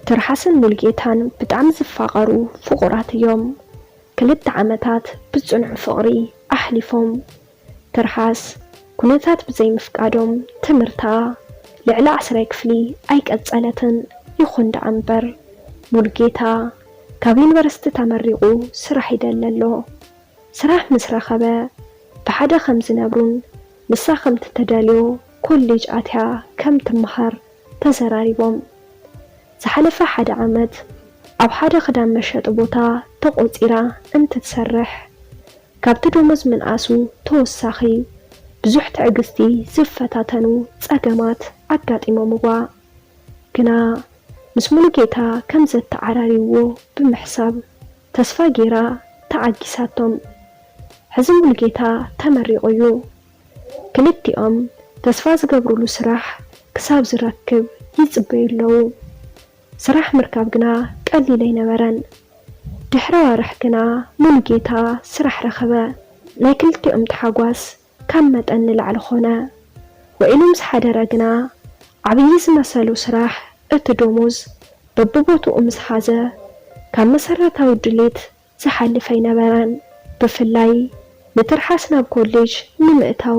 ትርሓስን ሙሉጌታን ብጣዕሚ ዝፋቐሩ ፍቑራት እዮም። ክልተ ዓመታት ብጽኑዕ ፍቕሪ ኣሕሊፎም። ትርሓስ ኩነታት ብዘይምፍቃዶም ትምህርታ ልዕሊ ዓስራይ ክፍሊ ኣይቀጸለትን። ይኹን ደኣ እምበር ሙሉጌታ ካብ ዩኒቨርሲቲ ተመሪቑ ስራሕ ይደሊ ኣሎ። ስራሕ ምስ ረኸበ ብሓደ ከም ዝነብሩን ንሳ ከምቲ ተደልዮ ኮሌጅ ኣትያ ከም ትመሃር ተዘራሪቦም። ዝሓለፈ ሓደ ዓመት ኣብ ሓደ ክዳን መሸጢ ቦታ ተቖጺራ እንትትሰርሕ፣ ካብቲ ደሞዝ ምንኣሱ ተወሳኺ ብዙሕ ትዕግስቲ ዝፈታተኑ ጸገማት ኣጋጢሞምዋ። ግና ምስ ሙሉጌታ ከም ዘተዓራርይዎ ብምሕሳብ ተስፋ ገይራ ተዓጊሳቶም። ሕዚ ሙሉጌታ ተመሪቑ እዩ። ክልቲኦም ተስፋ ዝገብሩሉ ስራሕ ክሳብ ዝረክብ ይጽበዩ ኣለዉ። ስራሕ ምርካብ ግና ቀሊል ኣይነበረን። ድሕሪ ኣዋርሕ ግና ሙሉጌታ ስራሕ ረኸበ። ናይ ክልቲኦም ተሓጓስ ካብ መጠን ንላዕሊ ኾነ። ውዒሉ ምስ ሓደረ ግና ዓብዪ ዝመሰሎ ስራሕ፣ እቲ ደሞዝ በብቦትኡ ምስ ሓዘ ካብ መሰረታዊ ድሌት ዝሓልፍ ኣይነበረን። ብፍላይ ንትርሓስ ናብ ኮሌጅ ንምእታው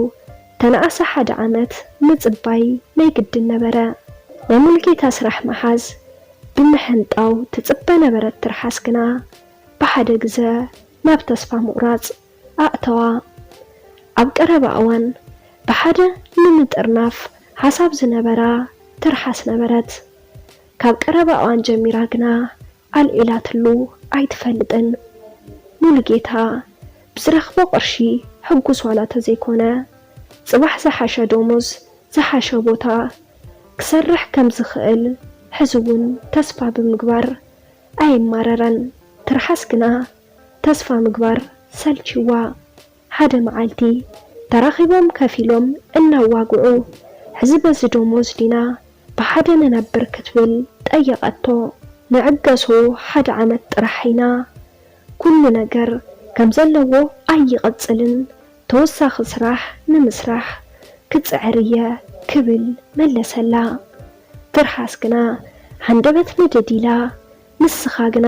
ተነኣሰ ሓደ ዓመት ምጽባይ ናይ ግድን ነበረ። ናይ ሙሉጌታ ስራሕ ምሓዝ ብምሕንጣው ትጽበ ነበረት ትርሓስ ግና ብሓደ ግዘ ናብ ተስፋ ምቑራጽ ኣእተዋ። ኣብ ቀረባ እዋን ብሓደ ንምጥርናፍ ሓሳብ ዝነበራ ትርሓስ ነበረት። ካብ ቀረባ እዋን ጀሚራ ግና ኣልዒላትሉ ኣይትፈልጥን። ሙሉጌታ ብዝረኽቦ ቅርሺ ሕጉስ ዋላ ተዘይኮነ፣ ጽባሕ ዝሓሸ ደሞዝ፣ ዝሓሸ ቦታ ክሰርሕ ከም ዝኽእል ሕዚ እውን ተስፋ ብምግባር ኣይማረረን። ትርሓስ ግና ተስፋ ምግባር ሰልችዋ። ሓደ መዓልቲ ተራኺቦም ከፊሎም እናዋግዑ፣ ሕዚ በዚ ደሞዝ ዲና ብሓደ ንነብር ክትብል ጠየቐቶ። ንዕገሶ ሓደ ዓመት ጥራሕ ኢና፣ ኩሉ ነገር ከም ዘለዎ ኣይቕጽልን፣ ተወሳኺ ስራሕ ንምስራሕ ክጽዕር እየ ክብል መለሰላ። ትርሓስ ግና ሃንደበት ንድድ ኢላ፣ ንስኻ ግና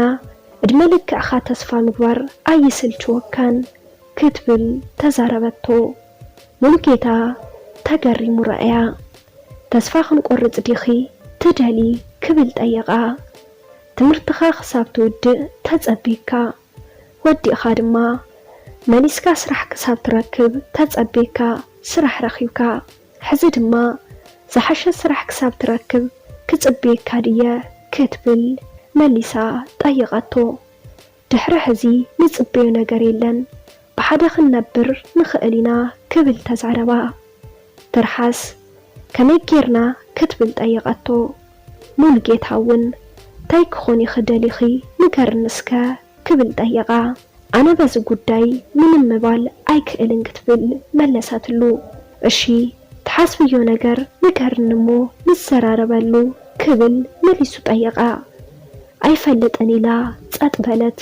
ዕድመ ልክዕኻ ተስፋ ምግባር ኣይስልችወካን ክትብል ተዛረበቶ። ሙሉጌታ ተገሪሙ ረኣያ። ተስፋ ክንቆርጽ ዲኺ ትደሊ ክብል ጠየቓ። ትምህርትኻ ክሳብ ትውድእ ተጸቢካ፣ ወዲእኻ ድማ መሊስካ ስራሕ ክሳብ ትረክብ ተጸቢካ ስራሕ ረኺብካ፣ ሕዚ ድማ ዝሓሸ ስራሕ ክሳብ ትረክብ ክጽብየካ ድየ ክትብል መሊሳ ጠይቐቶ። ድሕሪ ሕዚ ንጽበዮ ነገር የለን፣ ብሓደ ክንነብር ንኽእል ኢና ክብል ተዛረባ። ትርሓስ ከመይ ጌርና ክትብል ጠየቐቶ። ሙሉጌታ እውን እንታይ ክኾን ኢኺ ደሊኺ ንገርኒ እስከ ክብል ጠየቓ። ኣነ በዚ ጉዳይ ምንም ምባል ኣይክእልን ክትብል መለሰትሉ። እሺ ትሓስብዮ ነገር ንገርኒ እሞ ንዘራረበሉ ክብል መሊሱ ጠየቓ። ኣይፈልጥን ኢላ ጸጥ በለት።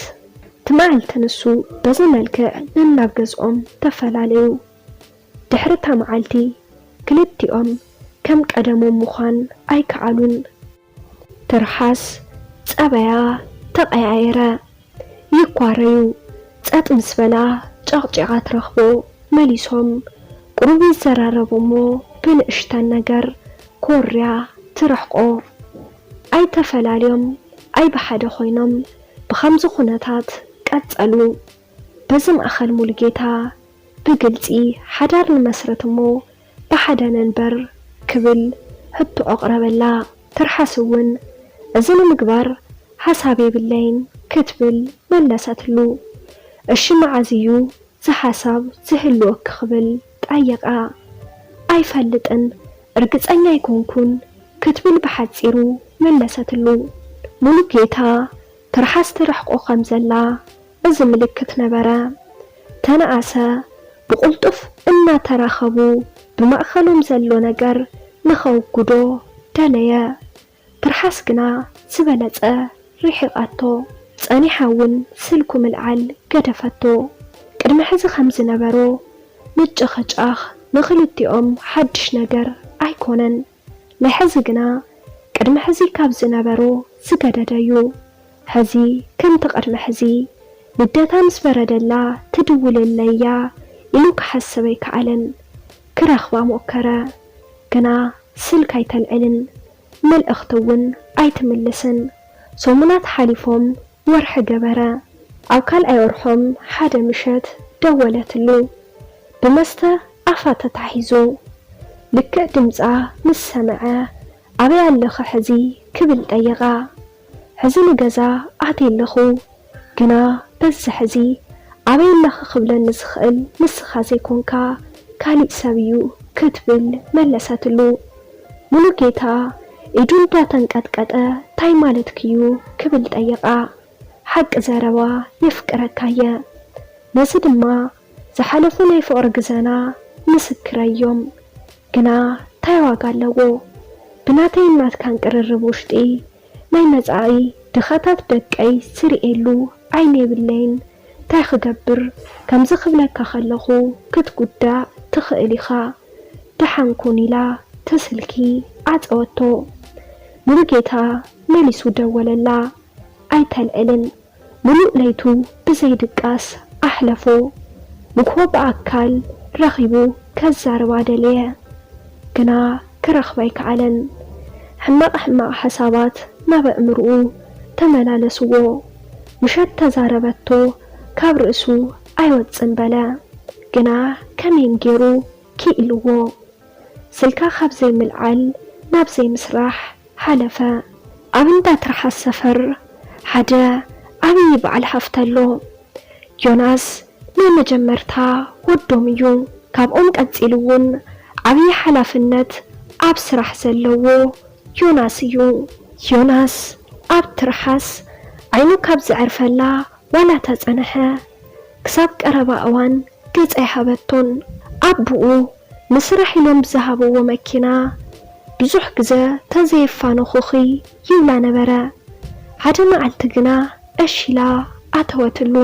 ትመዓልቲ ንሱ በዚ መልክዕ ነናብ ገዝኦም ተፈላለዩ። ድሕሪ እታ መዓልቲ ክልቲኦም ከም ቀደሞም ምዃን ኣይከኣሉን። ትርሓስ ጸባያ ተቐያየረ። ይኳረዩ። ጸጥ ምስ በላ ጨቕጪቓ ትረኽቦ። መሊሶም ቁሩብ ይዘራረቡ እሞ ብንእሽተን ነገር ኮርያ ትርሕቆ። ኣይተፈላልዮም፣ ኣይብሓደ ኮይኖም ብኸምዚ ኩነታት ቀጸሉ። በዚ ማእኸል ሙሉጌታ ብግልጺ ሓዳር ንመስርት እሞ ብሓደ ንንበር ክብል ሕቶ ኣቕረበላ። ትርሓስ እውን እዚ ንምግባር ሓሳብ የብለይን ክትብል መለሰትሉ። እሺ መዓዝ እዩ እዚ ሓሳብ ዝህልወኪ ክብል ጠየቓ። ኣይፈልጥን፣ ርግጸኛ ኣይኮንኩን ክትብል ብሓጺሩ መለሰትሉ። ሙሉጌታ ትርሓስ ትርሕቆ ከም ዘላ እዚ ምልክት ነበረ። ተነኣሰ። ብቕልጡፍ እናተራኸቡ ብማእኸሎም ዘሎ ነገር ንኸውግዶ ደለየ። ትርሓስ ግና ዝበለጸ ርሒቓቶ። ጸኒሓ እውን ስልኩ ምልዓል ገደፈቶ። ቅድሚ ሕዚ ከም ዝነበሮ ምጭኽጫኽ ንኽልቲኦም ሓድሽ ነገር ኣይኮነን። ናይ ሕዚ ግና ቅድሚ ሕዚ ካብ ዝነበሮ ዝገደደ እዩ። ሕዚ ከምቲ ቅድሚ ሕዚ ልደታ ምስ በረደላ ትድውለለይ እያ ኢሉ ክሓስብ ኣይከኣለን። ክረኽባ ሞከረ፣ ግና ስልክ ኣይተልዕልን፣ መልእኽቲ እውን ኣይትምልስን። ሰሙናት ሓሊፎም ወርሒ ገበረ። ኣብ ካልኣይ ወርሖም ሓደ ምሸት ደወለትሉ። ብመስተ ኣፋ ተታሒዙ። ልክዕ ድምጻ ምስ ሰምዐ፣ "ኣበይ ኣለኺ ሕዚ?" ክብል ጠየቓ። "ሕዚ ንገዛ ኣትየ ኣለኹ፣ ግና በዚ ሕዚ ኣበይ ኣለኺ ክብለኒ ዝኽእል ንስኻ ዘይኮንካ፣ ካሊእ ሰብ እዩ" ክትብል መለሰትሉ። ሙሉጌታ ኢዱ እንዳተንቀጥቀጠ፣ "ታይ ማለትኪ እዩ?" ክብል ጠየቓ። "ሓቂ ዘረባ የፍቅረካ እየ። ነዚ ድማ ዝሓለፉ ናይ ፍቕሪ ግዘና ምስክረይ እዮም። ግና ታይ ዋጋ ኣለዎ? ብናተይን ናትካን ቅርርብ ውሽጢ ናይ መጻኢ ድኻታት ደቀይ ዝርእየሉ ዓይኒ የብለይን። ታይ ክገብር? ከምዚ ክብለካ ከለኹ ክትጉዳእ ትኽእል ኢኻ። ደሓን ኩን" ኢላ ተስልኪ ዓጸወቶ። ሙሉጌታ መሊሱ ደወለላ። ኣይተልዕልን። ምሉእ ለይቱ ብዘይ ድቃስ ኣሕለፎ። ንግሆ ብኣካል ረኺቡ ከዛርባ ደለየ፣ ግና ክረኽባ ኣይከኣለን። ሕማቕ ሕማቕ ሓሳባት ናብ ኣእምርኡ ተመላለስዎ። ምሸት ተዛረበቶ ካብ ርእሱ ኣይወጽን በለ፣ ግና ከመይን ገይሩ ክኢልዎ? ስልካ ካብ ዘይምልዓል ናብ ዘይምስራሕ ሓለፈ። ኣብ እንዳ ትርሓስ ሰፈር ሓደ ዓብዪ በዓል ሃፍቲ ኣሎ። ዮናስ ናይ መጀመርታ ወዶም እዩ። ካብኦም ቀጺሉ እውን ዓብዪ ሓላፍነት ኣብ ስራሕ ዘለዎ ዮናስ እዩ። ዮናስ ኣብ ትርሓስ ዓይኑ ካብ ዘዕርፈላ ዋላ ተጸንሐ፣ ክሳብ ቀረባ እዋን ገጽ ኣይሃበቶን። ኣቦኡ ንስራሕ ኢሎም ብዝሃብዎ መኪና ብዙሕ ግዘ ተዘየፋነኹኺ ይብላ ነበረ። ሓደ መዓልቲ ግና ዕሽ ኢላ ኣተወትሉ።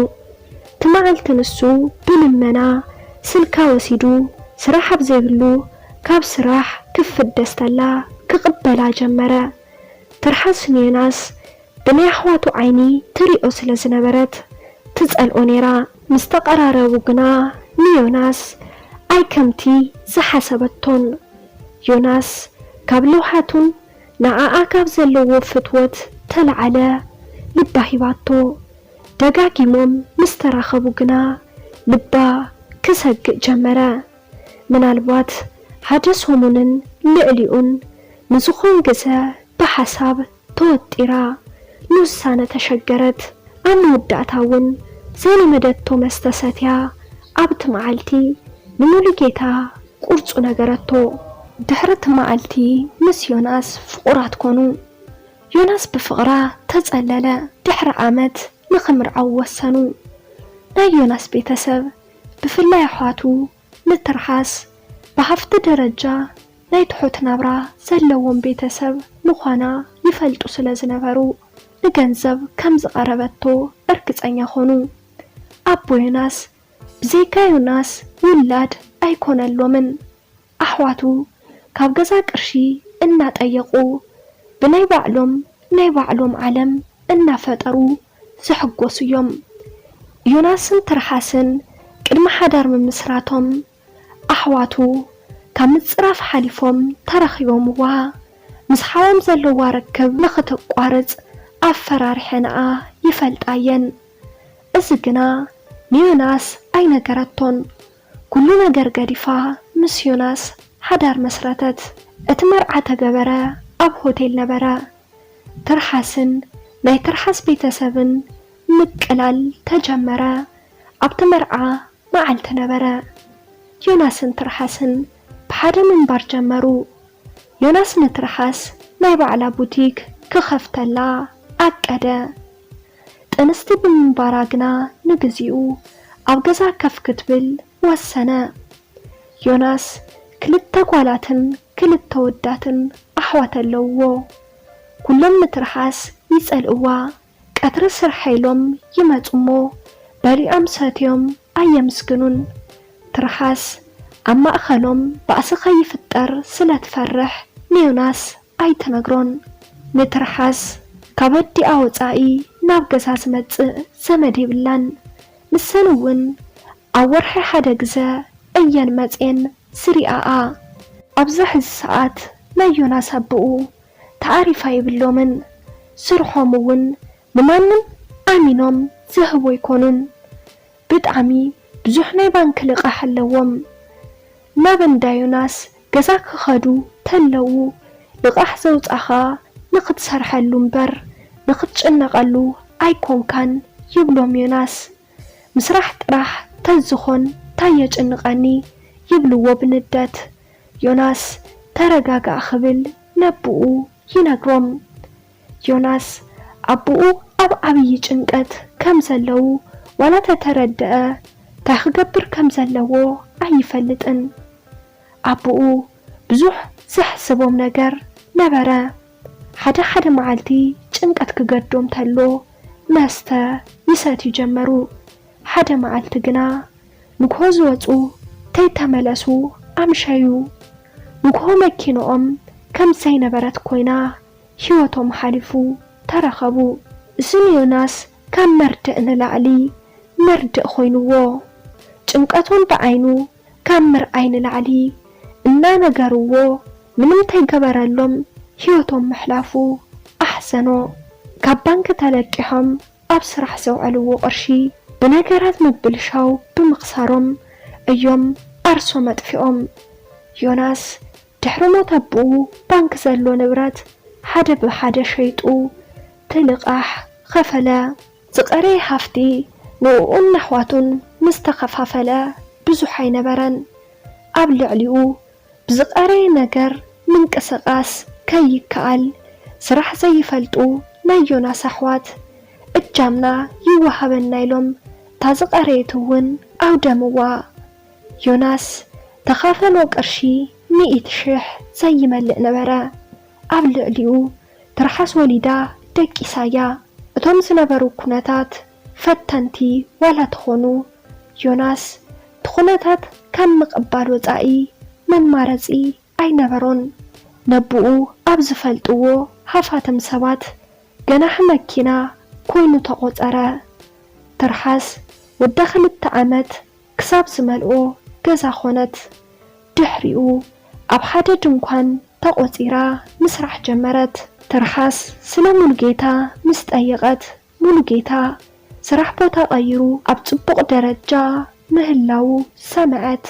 እቲ መዓልቲ ንሱ ብልመና ስልካ ወሲዱ ስራሕ ኣብ ዘይብሉ ካብ ስራሕ ክፍደስ ተላ ክቕበላ ጀመረ። ትርሓስ ንዮናስ ብናይ ኣሕዋቱ ዓይኒ ትሪኦ ስለ ዝነበረት ትጸልኦ ነይራ። ምስ ተቐራረቡ ግና ንዮናስ ኣይ ከምቲ ዝሓሰበቶን። ዮናስ ካብ ለውሃቱን ንዓኣ ካብ ዘለዎ ፍትወት ተለዓለ ልባ ሂባቶ። ደጋጊሞም ምስ ተራኸቡ ግና ልባ ክሰግእ ጀመረ። ምናልባት ሓደ ሰሙንን ልዕሊኡን ንዝኾን ግዘ ብሓሳብ ተወጢራ ንውሳነ ተሸገረት። ኣብ መወዳእታ እውን ዘይለመደቶ መስተ ሰትያ ኣብቲ መዓልቲ ንሙሉጌታ ቁርጹ ነገረቶ። ድሕሪ እቲ መዓልቲ ምስ ዮናስ ፍቑራት ኮኑ። ዮናስ ብፍቕራ ተጸለለ። ድሕሪ ዓመት ንኽምርዓው ወሰኑ። ናይ ዮናስ ቤተሰብ ብፍላይ ኣሕዋቱ ንትርሓስ ብሃፍቲ ደረጃ ናይ ትሑት ናብራ ዘለዎም ቤተሰብ ምዃና ይፈልጡ ስለ ዝነበሩ ንገንዘብ ከም ዝቐረበቶ እርግጸኛ ኾኑ። ኣቦ ዮናስ ብዘይካ ዮናስ ውላድ ኣይኮነሎምን። ኣሕዋቱ ካብ ገዛ ቅርሺ እናጠየቑ ብናይ ባዕሎም ናይ ባዕሎም ዓለም እናፈጠሩ ዝሕጎሱ እዮም። ዮናስን ትርሓስን ቅድሚ ሓዳር ምምስራቶም ኣሕዋቱ ካብ ምጽራፍ ሓሊፎም ተረኺቦምዋ። ምስ ሓዎም ዘለዋ ርክብ ንኽተቋርጽ ኣፈራሪሐንኣ ይፈልጣ እየን። እዚ ግና ንዮናስ ኣይነገረቶን። ኩሉ ነገር ገዲፋ ምስ ዮናስ ሓዳር መስረተት። እቲ መርዓ ተገበረ፣ ኣብ ሆቴል ነበረ። ትርሓስን ናይ ትርሓስ ቤተሰብን ምቅላል ተጀመረ። ኣብቲ መርዓ መዓልቲ ነበረ። ዮናስን ትርሓስን ብሓደ ምንባር ጀመሩ። ዮናስ ንትርሓስ ናይ ባዕላ ቡቲክ ክኸፍተላ ኣቀደ። ጥንስቲ ብምንባራ ግና ንግዚኡ ኣብ ገዛ ከፍ ክትብል ወሰነ። ዮናስ ክልተ ጓላትን ክልተ ወዳትን ኣሕዋት ኣለውዎ። ኩሎም ንትርሓስ ይጸልእዋ። ቀትሪ ስራሕ ኢሎም ይመጹ እሞ በሊዖም ሰትዮም ኣየምስግኑን። ትርሓስ ኣብ ማእኸሎም ባእሲ ከይፍጠር ስለ ትፈርሕ ንዮናስ ኣይትነግሮን። ንትርሓስ ካብ ኣዲኣ ወጻኢ ናብ ገዛ ዝመጽእ ዘመድ የብላን። ንሰን እውን ኣብ ወርሒ ሓደ ግዘ እየን መጽየን ዝሪኣኣ። ኣብዚ ሕዚ ሰዓት ናይ ዮናስ ኣቦኡ ተዓሪፋ የብሎምን። ስርሖም እውን ንማንም ኣሚኖም ዝህቡ ኣይኮኑን። ብጣዕሚ ብዙሕ ናይ ባንክ ልቓሕ ኣለዎም። ናብ እንዳ ዮናስ ገዛ ክኸዱ ተለዉ፣ ልቓሕ ዘውጻኻ ንኽትሰርሐሉ እምበር ንኽትጭነቐሉ ኣይኮንካን ይብሎም ዮናስ። ምስራሕ ጥራሕ ተዝኾን ታይ የጭንቐኒ ይብልዎ ብንደት። ዮናስ ተረጋጋእ ክብል ነብኡ ይነግሮም። ዮናስ ኣቦኡ ኣብ ዓብዪ ጭንቀት ከም ዘለዉ ዋላ ተተረደአ ታይ ክገብር ከም ዘለዎ ኣይፈልጥን። ኣቦኡ ብዙሕ ዘሕስቦም ነገር ነበረ። ሓደ ሓደ መዓልቲ ጭንቀት ክገዶም ተሎ መስተ ይሰትዩ ጀመሩ። ሓደ መዓልቲ ግና ንግሆ ዝወጹ ተይተመለሱ ኣምሸዩ። ንግሆ መኪንኦም ከም ዘይነበረት ኮይና ህይወቶም ሓሊፉ ተረኸቡ። እዚ ንዮናስ ካብ መርድእ ንላዕሊ መርድእ ኮይንዎ። ጭንቀቶም ብዓይኑ ካብ ምርኣይ ንላዕሊ እናነገርዎ ምንም ተይገበረሎም ህይወቶም ምሕላፉ ኣሕዘኖ። ካብ ባንክ ተለቂሖም ኣብ ስራሕ ዘውዐልዎ ቅርሺ ብነገራት ምብልሻው ብምኽሳሮም እዮም ዓርሶም ኣጥፊኦም። ዮናስ ድሕሪ ሞት ኣቦኡ ባንክ ዘሎ ንብረት ሓደ ብሓደ ሸይጡ እቲ ልቓሕ ኸፈለ። ዝቐረየ ሃፍቲ ንእኡን ኣሕዋቱን ምስ ተኸፋፈለ ብዙሕ ኣይነበረን። ኣብ ልዕሊኡ ብዝቐረየ ነገር ምንቅስቓስ ከይከኣል ስራሕ ዘይፈልጡ ናይ ዮናስ ኣሕዋት እጃምና ይወሃበና ኢሎም እታ ዝቐረየት እውን ኣውደምዋ። ዮናስ ተኻፈሎ ቅርሺ ሚእቲ ሽሕ ዘይመልእ ነበረ። ኣብ ልዕሊኡ ትርሓስ ወሊዳ ደቂሳያ። እቶም ዝነበሩ ኩነታት ፈተንቲ ዋላ ተኾኑ፣ ዮናስ እቲ ኩነታት ካብ ምቕባል ወጻኢ መማረጺ ኣይነበሮን። ነብኡ ኣብ ዝፈልጥዎ ሃፋትም ሰባት ገናሒ መኪና ኮይኑ ተቖጸረ። ትርሓስ ወዳ ክልተ ዓመት ክሳብ ዝመልኦ ገዛ ኾነት። ድሕሪኡ ኣብ ሓደ ድንኳን ተቖጺራ ምስራሕ ጀመረት። ትርሓስ ስለ ሙሉጌታ ምስ ጠየቐት፣ ሙሉጌታ ስራሕ ቦታ ቀይሩ ኣብ ጽቡቕ ደረጃ ምህላዉ ሰምዐት።